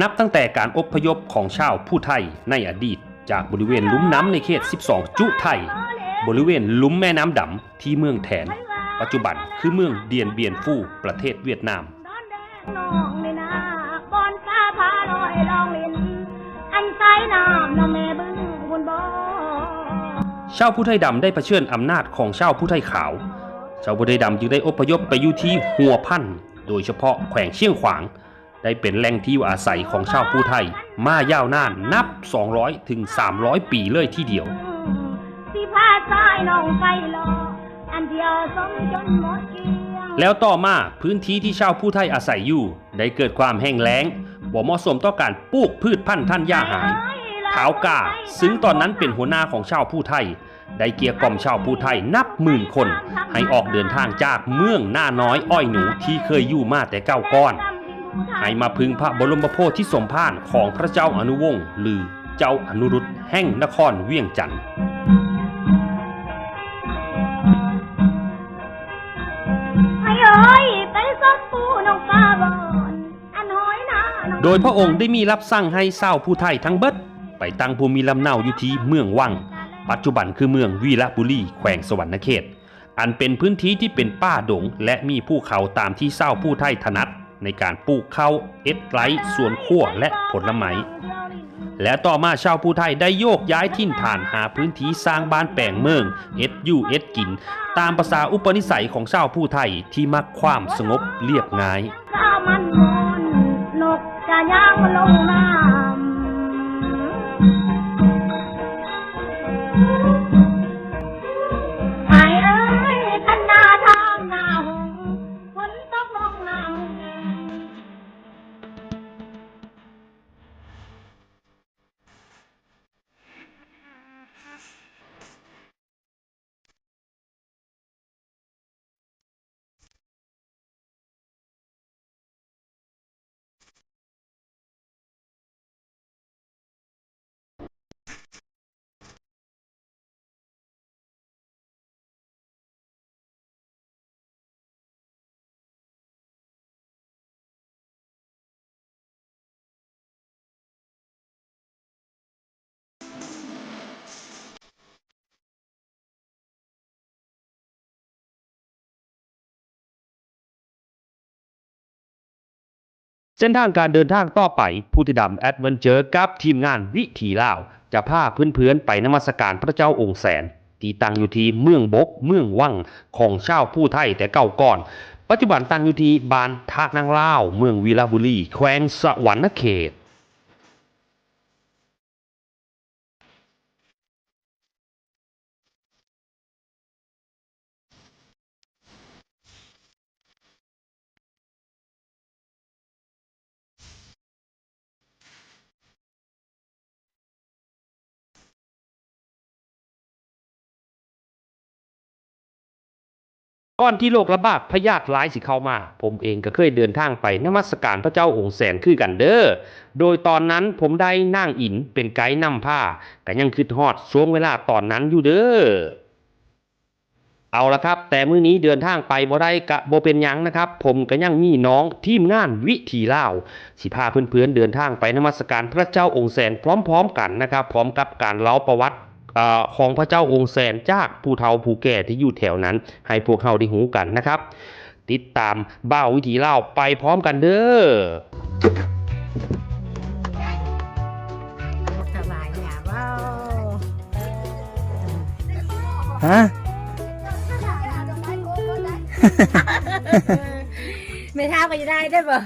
ນັບຕັ້ງແຕ່ການອົບພະຍົບຂອງຊາວຜູ້ໄທໃນອະດີດ ຈາກບໍລິເວນລຸ່ມນ້ຳໃນເຂດສິບສອງຈຸໄທ ບໍລິເວນລຸ່ມແມ່ນ້ຳດຳ ທີ່ເມືອງແທນ ປັດຈຸບັນຄືເມືອງດຽນບຽນຟູ ປະເທດຫວຽດນາມ. ຊາວຜູ້ໄທດຳໄດ້ປະເຊີນອຳນາດຂອງຊາວຜູ້ໄທຂາວ, ຊາວຜູ້ໄທດຳຈຶ່ງໄດ້ອົບພະຍົບໄປຢູ່ທີ່ຫົວພັນ ໂດຍສະເພາະແຂວງຊຽງຂວາງ ໄດ້ເປັນແຫຼ່ງທີ່ຢູ່ອາໄສຂອງຊາວຜູ້ໄທມາຍາວນານນັບສອງຮ້ອຍເຖິງສາມຮ້ອຍປີເລີຍທີດຽວ. ແລ້ວຕໍ່ມາ ພື້ນທີ່ທີ່ຊາວຜູ້ໄທອາໄສຢູ່ໄດ້ເກີດຄວາມແຫ້ງແລ້ງ, ບໍ່ເໝາະສົມຕໍ່ການປູກພືດພັນທັນຢາຫານ. ທ້າວກາ ຊຶ່ງຕອນນັ້ນເປັນຫົວໜ້າຂອງຊາວຜູ້ໄທ ໄດ້ເກັ່ຍກ່ອມຊາວຜູ້ໄທນັບໝື່ນຄົນ ໃຫ້ອອກເດີນທາງຈາກເມືອງນານ້ອຍອ້ອຍໜູທີ່ເຄີຍຢູ່ມາແຕ່ເກົ່າກ່ອນ, ໃຫ້ມາເພິ່ງພະບໍລົມໂພທິສົມພານຂອງພະເຈົ້າອະນຸວົງ ຫຼື ເຈົ້າອະນຸລຸດ ແຫ່ງນະຄອນວຽງຈັນ. ໂດຍພະອົງໄດ້ມີຮັບສັ່ງໃຫ້ຊາວຜູ້ໄທທັງເບິດ ໄປຕັ້ງພູມມີລຳເນົາຢູ່ທີ່ເມືອງວັງ, ປັດຈຸບັນຄືເມືອງວີລະບູລີ ແຂວງສະຫວັນນະເຂດ, ອັນເປັນພື້ນທີ່ທີ່ເປັນປ່າດົງ ແລະ ມີພູເຂົາຕາມທີ່ຊາວຜູ້ໄທຖະໜັດໃນການປູກເຂົ້າ, ເຮັດໄຮ່, ສວນຄົວ ແລະ ຜົນລະໄມ້. ແລະ ຕໍ່ມາຊາວຜູ້ໄທໄດ້ໂຍກຍ້າຍຖິ່ນຖານຫາພື້ນທີ່ສ້າງບ້ານແປງເມືອງ, ເຮັດຢູ່ເຮັດກິນ ຕາມປະສາອຸປະນິໄສຂອງຊາວຜູ້ໄທທີ່ມັກຄວາມສະຫງົບລຽບງ່າຍ. ເສັ້ນທາງການເດີນທາງຕໍ່ໄປ, ຜູ້ທີ່ດຳແອັດເວັນເຈີກັບທີມງານວິຖີລາວ ຈະພາເພື່ອນໆໄປນະມັດສະການພະເຈົ້າອົງແສນ ທີ່ຕັ້ງຢູ່ທີ່ເມືອງບົກ ເມືອງວັງ ຂອງຊາວຜູ້ໄທແຕ່ເກົ່າກ່ອນ, ປັດຈຸບັນຕັ້ງຢູ່ທີ່ບ້ານທາດນາງລາວ ເມືອງວິລະບູລີ ແຂວງສະຫວັນນະເຂດ. ກ່ອນທີ່ໂລກລະບາດພະຍາດລາຍຊິເຂົ້າມາ, ຜົມເອງກໍເຄີຍເດີນທາງໄປນະມັດສະການພະເຈົ້າອົງແສນຄືກັນເດີ້. ໂດຍຕອນນັ້ນຜົມໄດ້ນາງອິນເປັນໄກນຳພາ, ກໍຍັງຄິດຮອດຊ່ວງເວລາຕອນນັ້ນຢູ່ເດີ້. ເອົາລະຄັບ, ແຕ່ມື້ນີ້ເດີນທາງໄປບໍ່ໄດ້ກະບໍ່ເປັນຫຍັງນະຄັບ, ຜົມກໍຍັງມີນ້ອງທີມງານວິຖີລາວ ຊິພາເພື່ອນໆເດີນທາງໄປນະມັດສະການພະເຈົ້າອົງແສນພ້ອມໆກັນນະຄັບ, ພ້ອມກັບການເລົ່າປະຫວັດ ເອີ ຂອງພະເຈົ້າອົງແສນຈາກຜູ້ເຖົ້າຜູ້ແກ່ທີ່ຢູ່ແຖວນັ້ນ ໃຫ້ພວກເຮົາໄດ້ຮູ້ກັນນະຄັບ. ຕິດຕາມບ່າວວິຖີລາວໄປພ້ອມກັນເດີ້. ຖວາຍຫຍ້າເວົ້າ ຮະ? ແມ່ທ້າວກໍຈະໄດ້ ໄດ້ບໍ່?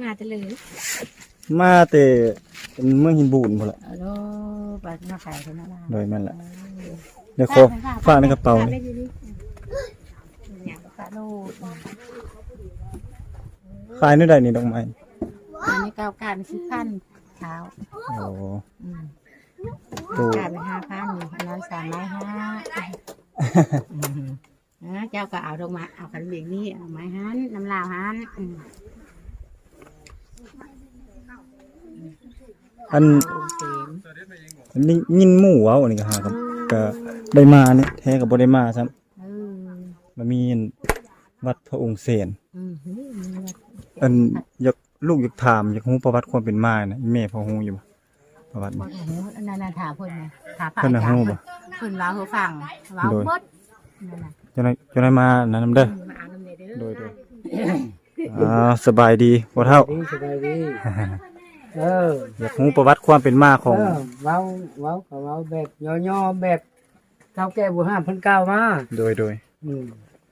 ມາແຕ່ເລີຍ? ມາແຕ່ເມືອງຫີນບູນພຸ້ນລະ. ໂອ້ ໄປມາຂາຍເພິ່ນນະ. ໂດຍ ແມ່ນລະ. ເອີ ດຽວຂໍຝາກໃນກະເປົານີ້. ຂາຍແນວໃດນີ້ດອກໄມ້? ອັນນີ້ເກົ້າກ້ານສິບພັນ. ໂອ້ ອືມ ໂຕ ກາຍເປັນຫ້າພັນ ອັນນັ້ນສາມໄມ້ຫ້າ. ອືມ ເອີ ເຈົ້າກໍເອົາດອກໄມ້ ເອົາຄັນເບັງນີ້ ເອົາໄມ້ຫັ້ນ ນຳລາວຫັ້ນ. ອືມ ອັນ ໄດ້ຍິນໝູ່ເວົ້າ ອັນນີ້ກໍຫາກໍ ອືມ ກໍໄດ້ມານີ້ ແທ້ກໍບໍ່ໄດ້ມາຊ້ຳ. ເອີ ມັນມີອັນ ວັດພະອົງແສນ. ອືມ ອັນ ຢາກ ລູກຢາກຖາມ ຢາກຮູ້ປະຫວັດຄວາມເປັນມານະ ອີ່ແມ່ພໍຮູ້ຢູ່ບໍ່? ປະຫວັດນີ້ ບໍ່ຮູ້ ອັນນັ້ນນະ ຖາມເພິ່ນນະ ຖາມພະອາຈານເພິ່ນນະ ເພິ່ນ ເພິ່ນເວົ້າໃຫ້ຟັງ ເພິ່ນເວົ້າໝົດນັ້ນນະ. ຈັ່ງໃດ ຈັ່ງໃດມານັ້ນນຳເດີ. ອືມ ມານຳແດ່ເດີ. ໂດຍ ໂດຍ. ອ່າ ສະບາຍດີພໍ່ເຖົ້າ. ສະບາຍດີ ສະບາຍດີ. ເອີ ຢາກຮູ້ປະຫວັດຄວາມເປັນມາຂອງ ເອີ ເວົ້າ ເວົ້າກໍເວົ້າແບບຫຍໍ້ໆ ແບບເຖົ້າແກ່ບູຮານເພິ່ນກ່າວມາ. ໂດຍ ໂດຍ. ອືມ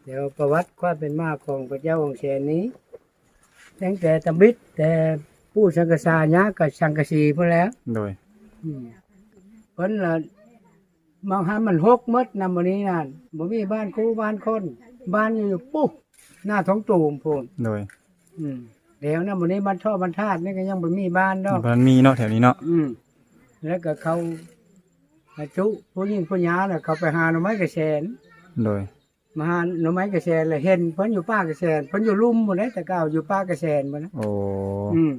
ແລ້ວປະຫວັດຄວາມເປັນມາຂອງພະເຈົ້າອົງແສນນີ້ ຕັ້ງແຕ່ຕຳບິດ ແຕ່ປູ່ສັງກະສາຍາກັບສັງກະສີພຸ້ນແຫຼະ. ໂດຍ. ອືມ ເພິ່ນລະ ບາງຫັ້ນມັນຮົກໝົດນຳ ມື້ນີ້ນັ້ນ ບໍ່ມີບ້ານຄູ່ບ້ານຄົນ ບ້ານຢູ່ປຸ້ນ ໜ້າທ້ອງຕູມພຸ້ນ. ໂດຍ. ອືມ ແລ້ວນຳ ມື້ນີ້ບ້ານທໍ່ບ້ານທາດນີ້ກໍຍັງບໍ່ມີບ້ານດອກ ບໍ່ທັນມີເນາະ ແຖວນີ້ເນາະ. ອືມ ແລ້ວກໍເຂົາ ອາຈຸ ຜູ້ຍິງຜູ້ຍາລະ ເຂົາໄປຫາໜໍ່ໄມ້ກະແສນ. ໂດຍ. ມາຫາໜໍ່ໄມ້ກະແສນລະ ເຫັນເພິ່ນຢູ່ປ່າກະແສນ ເພິ່ນຢູ່ລຸ່ມພຸ້ນເດ້ ແຕ່ເກົ່າຢູ່ປ່າກະແສນພຸ້ນນະ. ໂອ້ ອືມ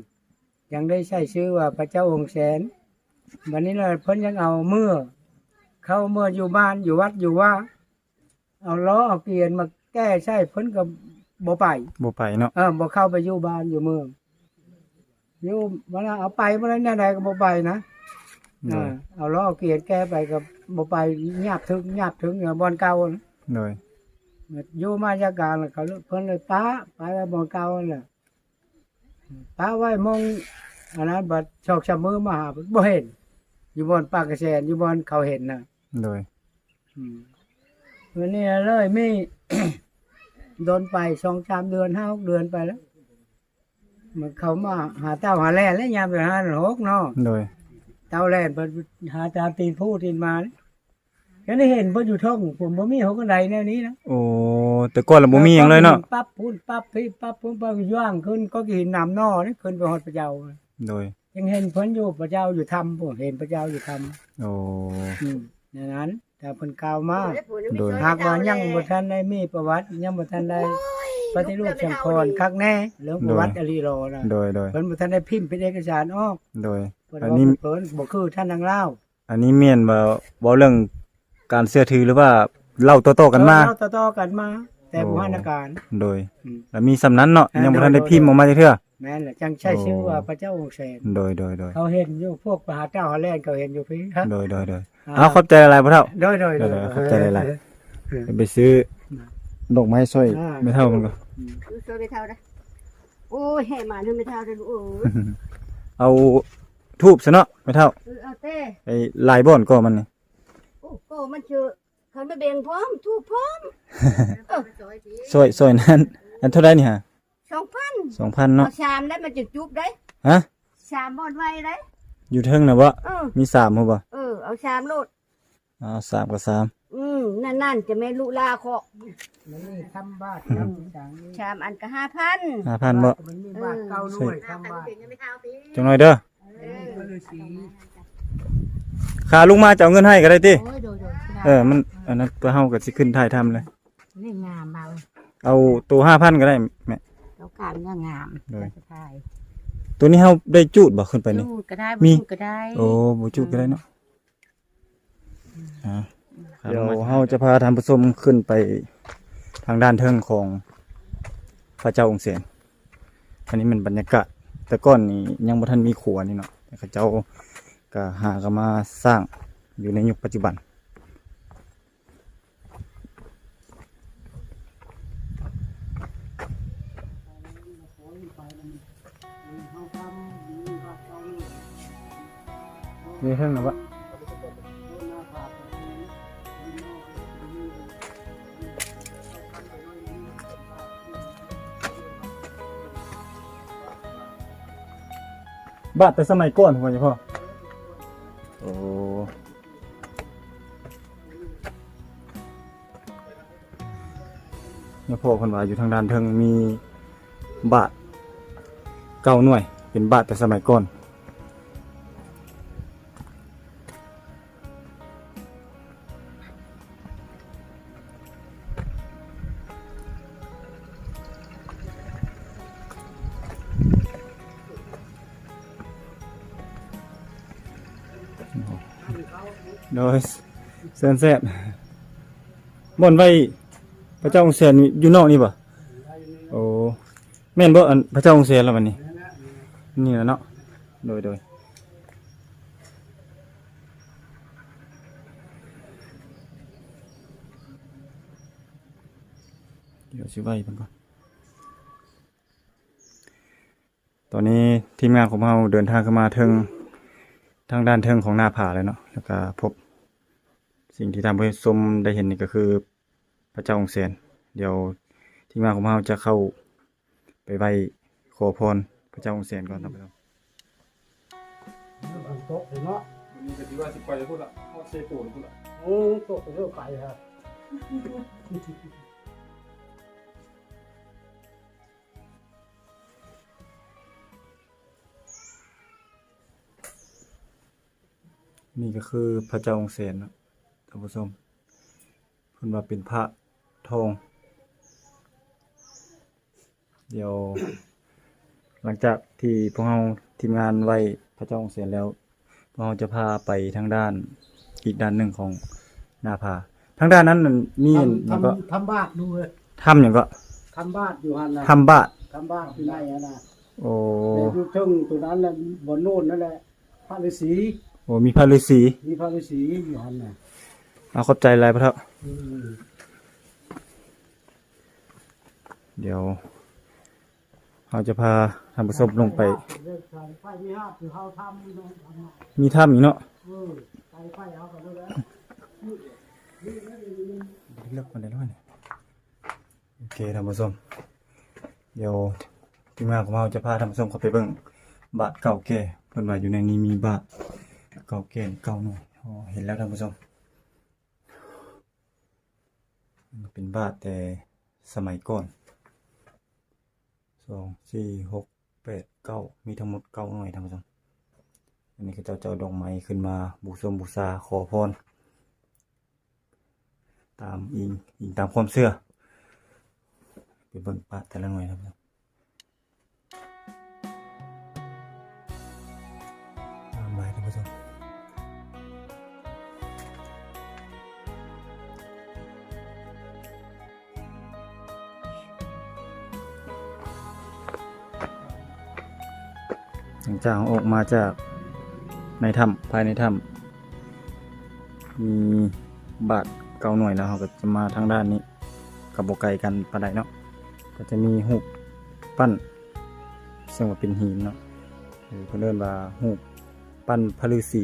ຍັງໄດ້ໃຊ້ຊື່ວ່າພະເຈົ້າອົງແສນ. ບັດນີ້ລະ ເພິ່ນຍັງເອົາເມືອ ເຂົ້າເມືອຢູ່ບ້ານ ຢູ່ວັດຢູ່ວາ ເອົາລໍ້ເອົາກຽນມາແກ່ໃສ່ ເພິ່ນກໍບໍ່ໄປ ບໍ່ໄປເນາະ. ເອີ ບໍ່ເຂົ້າໄປຢູ່ບ້ານຢູ່ເມືອງ ຢູ່ ເວລາເອົາໄປບໍ່ໄດ້ແນວໃດກໍບໍ່ໄປນະ. ໂດຍ. ເອີ ເອົາລໍ້ເອົາກຽນແກ່ໄປກໍບໍ່ໄປ ຍາບເຖິງ ຍາບເຖິງຢູ່ບ່ອນເກົ່ານະ. ໂດຍ. ຢູ່ມາຢາການ ເຂົາ ເພິ່ນເລີຍປະ ໄປໄວ້ບ່ອນເກົ່າຫັ້ນແຫຼະ. ປະໄວ້ໂມງອັນນັ້ນ ບັດສອງສາມມື້ມາຫາ ບໍ່ເຫັນ ຢູ່ບ່ອນປາກກະແສນ ຢູ່ບ່ອນເຂົາເຫັນນະ. ໂດຍ. ອືມ ມື້ນີ້ເລີຍມີ ດົນໄປ ສອງສາມເດືອນ ຫ້າຫົກເດືອນໄປແລ້ວ ມັນເຂົ້າມາຫາເຕົ້າຫາແລ່ນແລ້ວ ຍາມເດືອນຫ້າເດືອນຫົກເນາະ. ໂດຍ. ເຕົ້າແລ່ນ ເພິ່ນຫາຕາມຕີນພູຕີນມາ ກໍໄດ້ເຫັນເພິ່ນຢູ່ທົ່ງພຸ້ນ ບໍ່ມີຫົວກະໄດແນວນີ້ນະ. ໂອ້ ແຕ່ກ່ອນລະບໍ່ມີຫຍັງເລີຍເນາະ. ປັບພຸ້ນປັບພີ້ ປັບພຸ້ນປັບ ຍ່າງຂຶ້ນກໍກິນນ້ຳໜໍ່ນີ້ ຂຶ້ນໄປຮອດພະເຈົ້າ. ໂດຍ. ຍັງເຫັນເພິ່ນຢູ່ ພະເຈົ້າຢູ່ຖ້ຳພຸ້ນ ເຫັນພະເຈົ້າຢູ່ຖ້ຳ. ໂອ້ ອືມ ແນວນັ້ນ ແຕ່ເພິ່ນກ່າວມາ. ໂດຍ. ຫາກວ່າຍັງບໍ່ທັນໄດ້ມີປະຫວັດ ຍັງບໍ່ທັນໄດ້ປະຕິຮູບສັງຂອນຄັກແນ່ ເລື່ອງປະຫວັດ ໂດຍ ອະລີລໍນະ. ໂດຍ ໂດຍ. ເພິ່ນບໍ່ທັນໄດ້ພິມເປັນເອກະສານອອກ. ໂດຍ. ເພິ່ນ ອັນນີ້ບໍ່ຄືທ່ານນາງລາວ. ອັນນີ້ແມ່ນວ່າເວົ້າເລື່ອງການເຊື່ອຖື ຫຼືວ່າເລົ່າຕໍ່ໆກັນມາ? ເອີ ເລົ່າຕໍ່ໆກັນມາ ແຕ່ບູຮານນະການ. ໂດຍ. ອືມ ແລ້ວມີສ່ຳນັ້ນເນາະ. ເອີ ຍັງບໍ່ທັນໄດ້ພິມອອກມາຈັກເທື່ອ. ແມ່ນແຫຼະ ຈັ່ງໃຊ້ຊື່ວ່າພະເຈົ້າອົງແສນ. ໂດຍ ໂດຍ ໂດຍ. ເຂົາເຫັນຢູ່ ພວກໄປຫາເຈົ້າຫາແລ່ນ ເຂົາເຫັນຢູ່ພີ້. ໂດຍ ໂດຍ ໂດຍ. ອ່າ ເອົາ ຂອບໃຈຫຼາຍໆ ພໍ່ເຖົ້າ. ໂດຍ ໂດຍ ໂດຍ ໂດຍ. ຂອບໃຈຫຼາຍໆ. ໄປຊື້ດອກໄມ້ຊ່ອຍ ອ່າ ແມ່ເຖົ້າເພິ່ນກ່ອນ. ອືມ ຊ່ວຍແມ່ເຖົ້າເດີ. ໂອ້ຍ ແຫ່ມານຳແມ່ເຖົ້າເດີລູກເອີຍ. ເອົາທູບຊະເນາະແມ່ເຖົ້າ. ເອີ ເອົາແຕ່ ໄປຫຼາຍບ່ອນກໍມັນນີ້. ໂອ້ ກໍມັນເຊີ ຄັນມາແບ່ງພ້ອມ ທູບພ້ອມ. ເອີ ຊ່ອຍ ຊ່ອຍນັ້ນ ອັນເທົ່າໃດນີ້ຫາ? ສອງພັນ ສອງພັນເນາະ. ເອົາສາມໄດ້ ມັນຈຶ່ງຈຸບໄດ້. ຮະ? ສາມບ່ອນໄວ້ໄດ້. ຢູ່ເທິງນະບໍ? ເອີ ມີສາມບໍ່? ເອີ ເອົາສາມໂລດ. ເອົາສາມກໍສາມ. ອືມ ນັ້ນໆ ຈະແມ່ນລູກຫຼາເຄາະ. ມັນມີຄຳບາດ ອືມ ຄຳສັງ ສາມອັນກໍຫ້າພັນ. ຫ້າພັນບໍ? ມັນມີບາດເກົ້າໜ່ວຍ ຄຳບາດ. ຈັກໜ່ອຍເດີ. ເອີ ຂ້າລົງມາຈະເອົາເງິນໃຫ້ກໍໄດ້ຕິ. ໂອ້ຍ ໂດຍໆ ເອີ ມັນອັນນັ້ນ ເພື່ອເຮົາກໍຊິຂຶ້ນຖ່າຍທຳເລີຍ. ນີ້ງາມເອົາ ເອົາໂຕຫ້າພັນກໍໄດ້ແມ່. ເອົາການງາມໆ. ໂດຍ. ໂຕນີ້ເຮົາໄດ້ຈູດບໍ່ ຂຶ້ນໄປນີ້? ຈູດກໍໄດ້ ບໍ່ຈູດກໍໄດ້. ໂອ້ ບໍ່ຈູດກໍໄດ້ເນາະ. ອ່າ ດຽວເຮົາຈະພາທ່ານຜູ້ຊົມຂຶ້ນໄປທາງດ້ານເທິງຂອງພະເຈົ້າອົງແສນ. ອັນນີ້ແມ່ນບັນຍາກາດ ແຕ່ກ່ອນນີ້ຍັງບໍ່ທັນມີຂົວນີ້ເນາະ ແຕ່ເຂົາເຈົ້າກໍຫາກໍມາສ້າງຢູ່ໃນຍຸກປັດຈຸບັນ. ມີເທິງນະບໍ່? ບາດແຕ່ສະໄໝກ່ອນພຸ້ນບໍ່? ໂອ້ ຍາພໍ່ເພິ່ນວ່າຢູ່ທາງດ້ານເທິງມີບາດເກົ້າໜ່ວຍ ເປັນບາດແຕ່ສະໄໝກ່ອນ. ໂດຍ ເຊີນແຊບ. ບ່ອນໄວ້ພະເຈົ້າອົງແສນຢູ່ນອກນີ້ບໍ່? ໂອ້ ແມ່ນບໍ່ ອັນພະເຈົ້າອົງແສນລະບັດນີ້? ນີ້ແຫຼະເນາະ. ໂດຍ ໂດຍ ດຽວຊິໄຫວ້ເພິ່ນກ່ອນ. ຕອນນີ້ທີມງານຂອງເຮົາເດີນທາງຂຶ້ນມາເທິງ ທາງດ້ານເທິງຂອງໜ້າຜາແລ້ວເນາະ, ແລ້ວກະພົບສິ່ງທີ່ທ່ານຜູ້ຊົມໄດ້ເຫັນນີ້ກໍຄືພະເຈົ້າອົງແສນ. ດຽວທີມງານຂອງເຮົາຈະເຂົ້າໄປໄຫວ້ຂໍພອນພະເຈົ້າອົງແສນກ່ອນທ່ານຜູ້ຊົມ. ມັນຕົກເນາະ ມື້ນີ້ກໍຖືວ່າຊິໄປພຸ້ນລະ ຮອດເຊໂປນພຸ້ນລະ. ໂອ້ ຕົກໄປເລີຍໄກຮະ. ນີ້ກໍຄືພະເຈົ້າອົງແສນເນາະທ່ານຜູ້ຊົມ, ເພິ່ນວ່າເປັນພະທອງ. ດຽວຫຼັງຈາກທີ່ພວກເຮົາທີມງານໄຫວ້ພະເຈົ້າອົງແສນແລ້ວ, ພວກເຮົາຈະພາໄປທາງດ້ານ ອີກດ້ານໜຶ່ງຂອງໜ້າຜາ. ທາງດ້ານນັ້ນມີ ຖ້ຳ ຫຍັງເກາະ? ຖ້ຳ ຖ້ຳບາດຢູ່ເອີຍ. ຖ້ຳຫຍັງເກາະ? ຖ້ຳບາດຢູ່ຫັ້ນນະ. ຖ້ຳບາດ? ຖ້ຳບາດຢູ່ໃນຫັ້ນນະ. ໂອ້ ແລ້ວຢູ່ເທິງຕົວນັ້ນແຫຼະ ບ່ອນໂນ້ນນັ້ນແຫຼະ ພະລືສີ. ໂອ້ ມີພະລືສີ. ມີພະລືສີຢູ່ຫັ້ນນະ. ເອົາ ຂອບໃຈຫຼາຍພໍ່ເຖົ້າ. ອືມ ດຽວເຮົາຈະພາທ່ານຜູ້ຊົມລົງໄປ. ມີຖ້ຳອີກເນາະ. ເອີ ໄປ ໄປເຮົາກໍໄດ້ແລ້ວ ເລິກປານໃດເນາະນີ້. ໂອເຄທ່ານຜູ້ຊົມ, ດຽວທີມງານຂອງເຮົາຈະພາທ່ານຜູ້ຊົມເຂົ້າໄປເບິ່ງບາດເກົ່າແກ່. ເພິ່ນວ່າຢູ່ໃນນີ້ມີບາດເກົ່າແກ່ເກົ້າໜ່ວຍ. ອໍ ເຫັນແລ້ວທ່ານຜູ້ຊົມ, ເປັນບາດແຕ່ສະໄໝກ່ອນ. ສອງ ສີ່ ຫົກ ແປດ ເກົ້າ ມີທັງໝົດເກົ້າໜ່ວຍທ່ານຜູ້ຊົມ. ອັນນີ້ເຂົາເຈົ້າຈະເອົາດອກໄມ້ຂຶ້ນມາບູຊົມບູຊາຂໍພອນ ຕາມອີງ ອີງຕາມຄວາມເຊື່ອ. ໄປເບິ່ງປະແຕ່ລະໜ່ວຍນະ. ງາມຫຼາຍທ່ານຜູ້ຊົມ. ຫຼັງຈາກເຮົາອອກມາຈາກໃນຖ້ຳ, ພາຍໃນຖ້ຳມີບາດເກົ້າໜ່ວຍແລ້ວ, ເຮົາກໍຈະມາທາງດ້ານນີ້, ກໍບໍ່ໄກກັນປານໃດເນາະ, ກໍຈະມີຮູບປັ້ນ ເຊິ່ງວ່າເປັນຫີນເນາະ, ເອີ ເພິ່ນເອີ້ນວ່າຮູບປັ້ນພະລືສີ.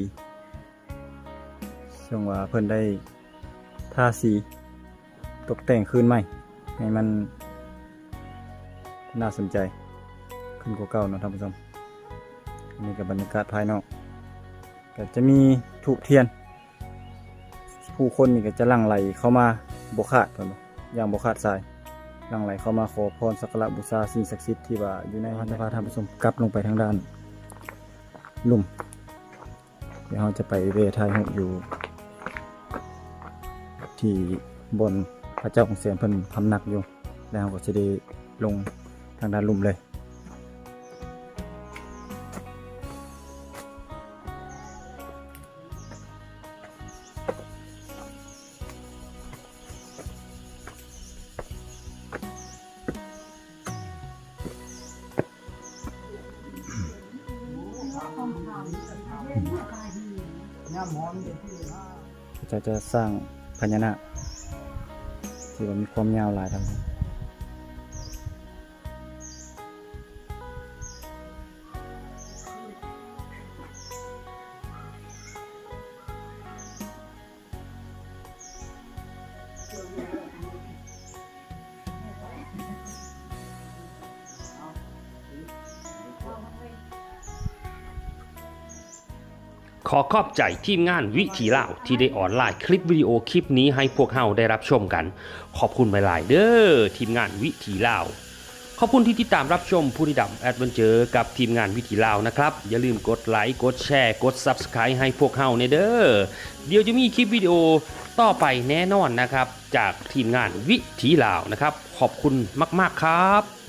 ເຊິ່ງວ່າເພິ່ນໄດ້ທາສີຕົກແຕ່ງຄືນໃໝ່ໃຫ້ມັນໜ້າສົນໃຈຂຶ້ນກວ່າເກົ່າເນາະທ່ານຜູ້ຊົມ. ອັນນີ້ກໍບັນຍາກາດພາຍນອກ, ກໍຈະມີທູບທຽນ, ຜູ້ຄົນນີ້ກໍຈະຫຼັ່ງໄຫຼເຂົ້າມາບໍ່ຂາດ ເພິ່ນວ່າຢ່າງບໍ່ຂາດສາຍ, ຫຼັ່ງໄຫຼເຂົ້າມາຂໍພອນສັກກາລະບູຊາສິ່ງສັກສິດທີ່ວ່າຢູ່ໃນ. ເຮົາຈະພາທ່ານຜູ້ຊົມກັບລົງໄປທາງດ້ານລຸ່ມ. ດຽວເຮົາຈະໄປແວ່ຖ່າຍຮູບຢູ່ທີ່ບ່ອນພະເຈົ້າອົງແສນເພິ່ນພຳນັກຢູ່, ແລ້ວເຮົາກໍຊິໄດ້ລົງທາງດ້ານລຸ່ມເລີຍ. ເຂົາເຈົ້າຈະສ້າງພະຍານາກທີ່ວ່າມີຄວາມຍາວຫຼາຍທັງ. ຂໍຂອບໃຈທີມງານວິຖີລາວ ທີ່ໄດ້ອອນລາຍຄລິບວິດີໂອຄລິບນີ້ໃຫ້ພວກເຮົາໄດ້ຮັບຊົມກັນ. ຂອບຄຸນຫຼາຍໆເດີ້ ທີມງານວິຖີລາວ. ຂອບຄຸນທີ່ຕິດຕາມຮັບຊົມພູດຳແອັດເວັນເຈີກັບທີມງານວິຖີລາວນະຄັບ. ຢ່າລືມກົດໄລ, ກົດແຊ, ກົດ Subscribe ໃຫ້ພວກເຮົາແດ່ເດີ້. ດຽວຈະມີຄລິບວິດີໂອຕໍ່ໄປແນ່ນອນນະຄັບ ຈາກທີມງານວິຖີລາວນະຄັບ. ຂອບຄຸນມາກໆຄັບ.